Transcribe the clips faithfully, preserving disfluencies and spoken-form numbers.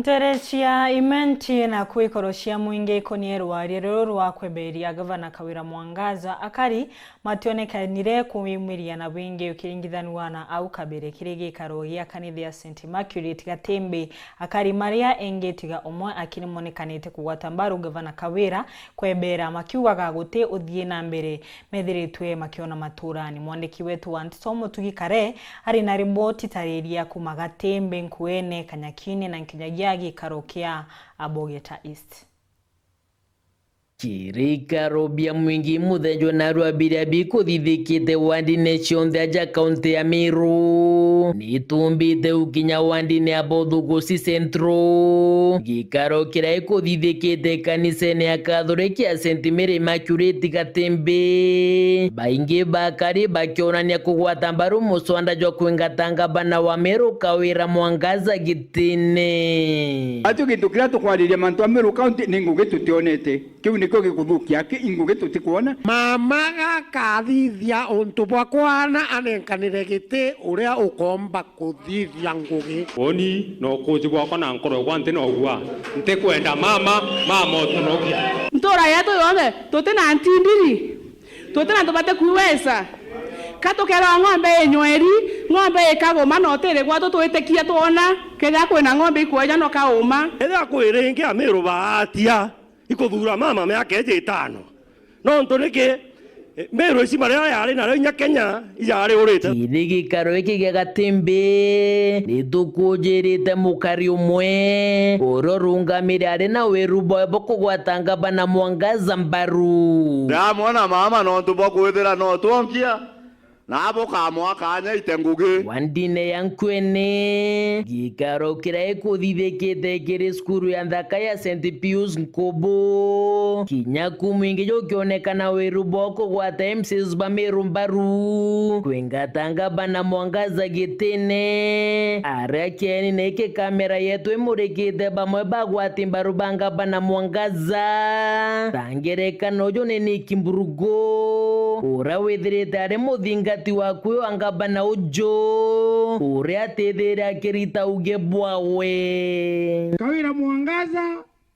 Nteere cia Imenti na kwikoro cia mwingi ikonie rwaria ruru rwa kweberia Gavana Kawira Mwangaza, akari mationekanire kuimiria na bwingi ukiringithanua na au kabere kiri gikaro gia kanitha ya Saint Immaculate Gatimbi. Akari maria engi tiga umwe aki nimonekanite kugwata mbaru Gavana Kawira kwebera, makiugaga guti uthii na mbere methiritwe makiona maturani. Mwandiki wetu wa nteto Mutugi Kare ari na riboti tariria kuma Gatimbi, Nkuene, Kanyakine na nkinyagia gikaro kia Abogeta East. Kirikaro bia mwingi muthenjwa narua biria bikuthithikite wandine cionthe aja kaunti ya Meru nitumbite ukinya wandine ya Bothugusi Central. Gikaro kiria ikuthithikite kanisene ya Kathoreki ya Saint Mary Immaculate Gatimbi, baingi bakari bakionania kugwata mbaru muswanda jwa kwingata ngavana wa Meru Kawira Mwangaza gitine. Atio gintu kiria tukwariria mantu a Meru County ni ngugi tutionete. Kiu nikio gikuthukia aki, i ngugi tutikwona. Mama gakathithia untu bwa kwana anenkanire giti uria ukomba kuthithia ngugi. Woni na ukuuji bwakwa na nkoro yakwa nti na ugua. Ntikwenda mama, mama utunokia. Ntura yetu yonthe, tuti na ntindiri, tuti na antu bati kwiwesa. Ka tukeerwa ng'ombe inyweri, ng'ombe ikaguma na utiri gwatu twitikia twona, kethira kwina ng'ombe ikweja no kauma. Ethira kwi ringi Amiru baatia. Ikuthuura mama miaka iji itano. Nontu niki? Miru ici maria yari nario inya Kenya iyari urite. Kiri gikaro giki gia Gatimbi, nitukujirite mukari umwe uria urungamire ari na wiru bwawe bwa kugwata ngavana Mwangaza mbaru. Ndamwona mama nontu bwa kwithira no twonkia. Na bukamwa kanya ite ngugi. Wandine ya Nkwene, gikaro kiria ikuthithikite kiri cukuru ya nthaka ya Saint Pius Nkubu. Kinya ku mwingi jukionekana wiru bwa kugwata M C As ba Meru mbaru. Kwingata ngavana Mwangaza gitine. Aria kieni na iki kamera yetu imurikite bamwe bagwati mbaru ba ngavana Mwangaza. Ta ngerekano, uju ni Nick Mburugu, uria withirite ari muthingati wa kwi wa ngavana uju, uria atithire akirita uge bwawe. Kawira Mwangaza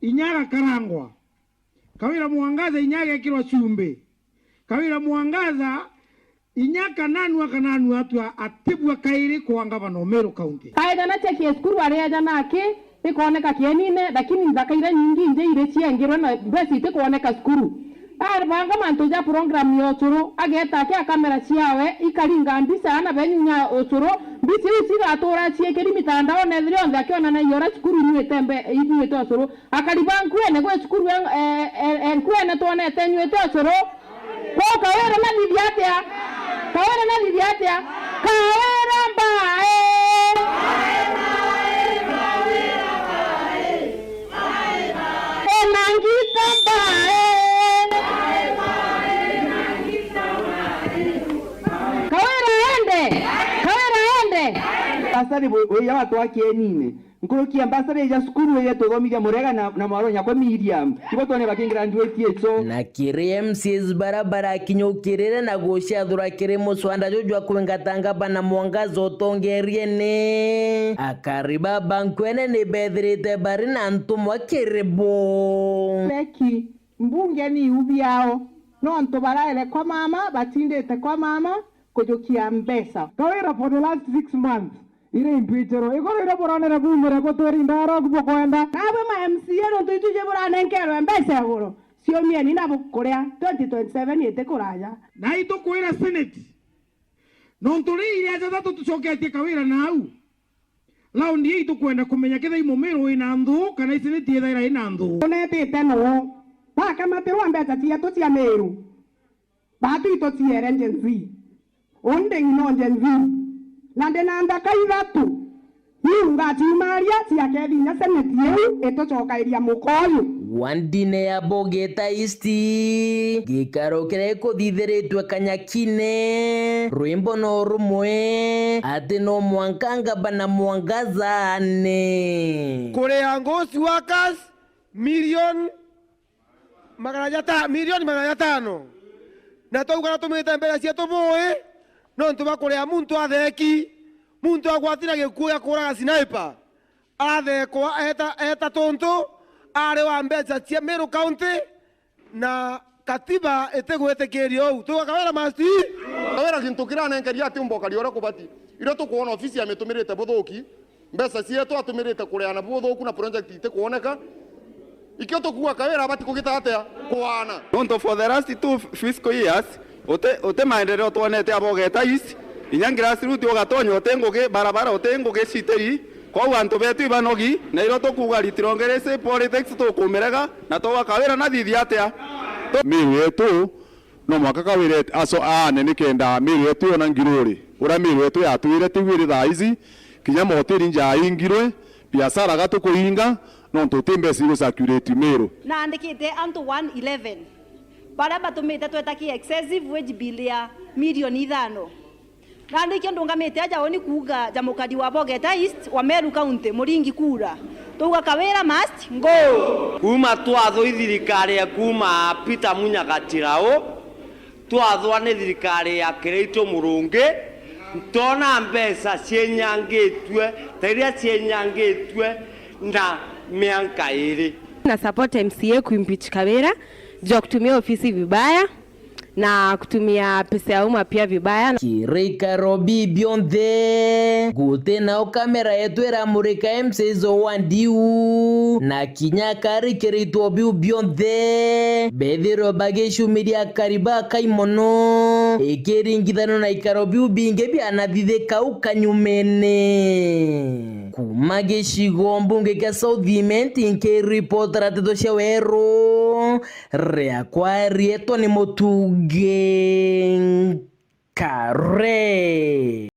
inya agakarangwa. Kawira Mwangaza inya agekirwa chumbi. Kawira Mwangaza inya kananua kananua atua atibua kairi kwa ngavana o Meru County. Kaejana chekie cukuru ari ejana aki ikooneka kienine, lakini nthaka iria nyingi inje iri ciengirwe na mbeca itikwoneka cukuru. Abanga mantu ja program ya ucuru, ageeta aki a kamera ciawe ikaringa mbica ana benyu nya ucuru, mbica iu cigatuura ciikiri mitandaone thiri yonthe akionanagia uria cukuru inyuite mbe-, inyuite ucuru. Akari ba Nkuene gwi cukuru e, e, e, e Nkuene twonete inyuite ucuru. Kwou Kawira nathithia atia? Kawira nathithia atia? Kawira mbae. Ena ngita mbae. Kawira ende. Kawira ende. Pastor ni bu-, buya watwakienine. Nkuruki ya mbasari ja cukuru iria tuthomithia Murega na, na mwaro nyakwa Miriam. Ibo twone bakingraduate icho. Na kiri M C As bara barakinyukirire na guciathura kiri muswanda juju jwa kwingata ngavana Mwangaza utongeriene. Akari ba Nkuene ni bethirite bari na ntumwa kiri bo. Leki, mbunge ni iu biao. Nontu baraere kwa mama, batindite kwa mama kujukia mbeca. Kawira for the last six months. Iri intwitiro iguru iria buronere bumire gutwiri ndarogu bukwenda. Naabwe ma M C A nontu itwiji buranenkerwe mbeca iguru, ciumieni na bukuria twenty twenty-seven iti kuraja. Na itukwira Senate, nontu ri iria jathatu tucoketie Kawira nau. Raundi ii itukwenda kumenya kethira i Mumiru wina nthu kana i Senate ithaira ina nthu. Tunetite nuu? Bakamatirwa mbeca cietu cia Miru. Baatu itutiere Gen Z. Undi ng'ino Gen Z. Na ndi na nthaka ithatu. Iu ngaciumaria ciake thinya seneti iu itucokairia muka uyu. Wandine ya Bogeta East, gikaro kiria ikuthithiritwe Kanyakine, rwimbo no rumwe, ati no mwanka ngavana Mwangaza ane. Kuria ghost workers, million magana jata-, milioni magana jatano. Na twauga na tumite mbeca cietu bui, nontu bwa kuria muntu atheki, muntu agwati na gikuo gia kuraga sniper. athekwa, eta, eta tuntu ari wa mbeca cia Meru County, na katiba itigwitikiria uu. Tuga Kawira must. Kawira, gintu kiria anenkeria ati umba ukaria uria kubati. Irio tukwona ofisi yamitumirite buthuki, mbeca cietu atumirite kuria na buthuku na project itikwoneka. Ikio tukuga Kawira abati kugita atia? Kwana. Nontu for the last two fiscal years, uti, uti maendeleo twonete Abogeta East, inya grassroot ugatonya uti ngugi, barabara uti ngugi citiri, kwou antu betu ibanogi, na irio tukuga Ritiro Ngeresi politics tukumirega, na tuga Kawira na thithi atia? Miru yetu no mwaka Kawira et-, aso aane nikenda Miru yetu yona ngiruri. Uria Miru yetu yatwire tiu iri thaa ici, kinya motiri nja ingirwe, biashara gatukuinga, nontu uti mbeca igu circulate Miru. Naandikite antu one eleven baria batumite tweta ki excessive wage bill ya milioni ithano. Na nikio ndungamite aja uni kuuga ja mukari wa Bogeta East wa Meru County, Muringi Kura. Tuuga Kawira must go. Kuuma twathwa i thirikari ya kuuma Peter Munya Gatirau, twathwa ni thirikari ya Kiraitu Murungi, ntona mbeca cienyangitue ta iria cienyangitue na mianka iri. Na support M C A kuimpeach Kawira juu ya kutumia ofisi vibaya na kutumia pesa ya umma pia vibaya. Kiri ikaro biu bionthe, guti nao kamera yetu iramurika M Cs o ward iu, na kinya kari kiritwo biu bionthe, bethirwe bagicumiria akari bakai mono, ikiringithanua na ikaro biu bingi bianathithika au kanyumene. Kuma gicigo mbunge kia South Imenti, nkiripotera nteto cia weru, riakwa rietwa ni Mutungi Nkare.